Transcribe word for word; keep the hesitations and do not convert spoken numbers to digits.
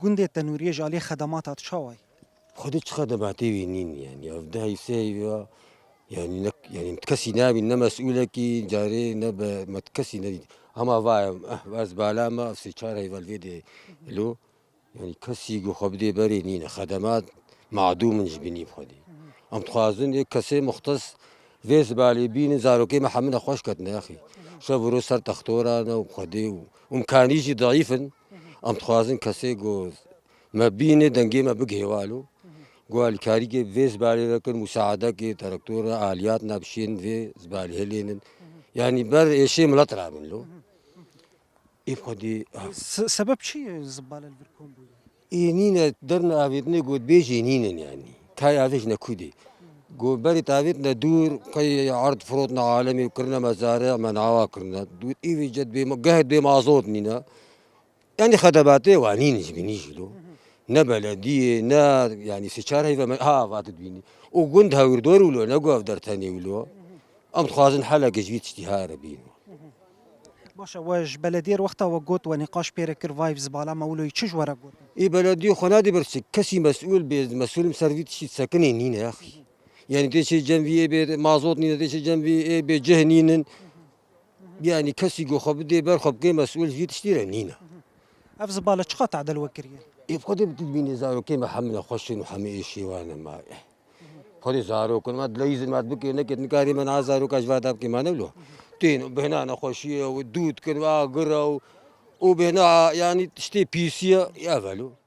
Gundê Tenûriyê ji alî xedemata tu çawa ye? Xwedê çi xedematê wî nîn yani. Ev dehî sê heyva yani ne, yani kesî nabîn ne mesûlekî carê ne be me kesî nedît. Hema vayem eh ez bala me ev sê çar heyva li vê de lo. Yani kesî ku xwe bidê berê nîne. Xedemat madûm in ji binî bi Xwedê. Em dixwazin ê kesê muxtes vê zibalê bînin zarokê me hemine xweş ketine axî. Şev û roj ser textora ne û Xwedê û imkanî jî deîf in. Em dixwazin kesê ku me bîne dengê me bigihê walo. Ku alîkarîkê vê zibalê vekin, musaedekê, terektora, aliyat ne bişên vê zibalê hilênin. Yani ber êşê milet rabin lo. Ê Xwedê, ah. Se-, sebeb çi ye zibale li vir kom bûye? Ê nîne, derna avêtinê gotbêjê nînin yani. Kay avêj ne kudê. Go berê tavêtine dûr, qey erd firotne alemê û kirine mezare, me nawa kirine. Dûr, îvê cet bê ma-, geh bê mazot nîne. Yani xedebatê wa nînin ji binî jî lo. Ne belediyê, ne yani sê çar heyve me, ha, va tu dibînî. Û gund hewirdor wilo, ne go ev dertenê wilo. Em dixwazin heleke ji vî tiştî here bîn. Baş e, we ji belediyê re wexta we got, we nîqaş pê re kir, vay zibala me wilo yî, çi ji we re got? Ê belediyê xwe nadê ber çi, kesî mesûl bê, mesûl im ser vî tiştî sekinê nîne axî. Yani tê çê cem vî ê bê mazot nîne, tê çê cem vî ê bê cih nînin. Yani kesî ku xwe bidê ber xwe bikê mesûl ji vî tiştî re nîne. Ev zibale çiqas tadil we kiriye? Ê bi Xwedê bi tu dibînî zarokê me hemine xweş in û hemî êşê wan e ma. Xwedê zarok in, ma dileyîzin ma bikê nekê nikarî me niha zaroka ji vada bikê ma ne wilo. Tên û bihna nexweşiye û dû dikin û agir e û, û bihna yani tiştê pîsiye ya velo.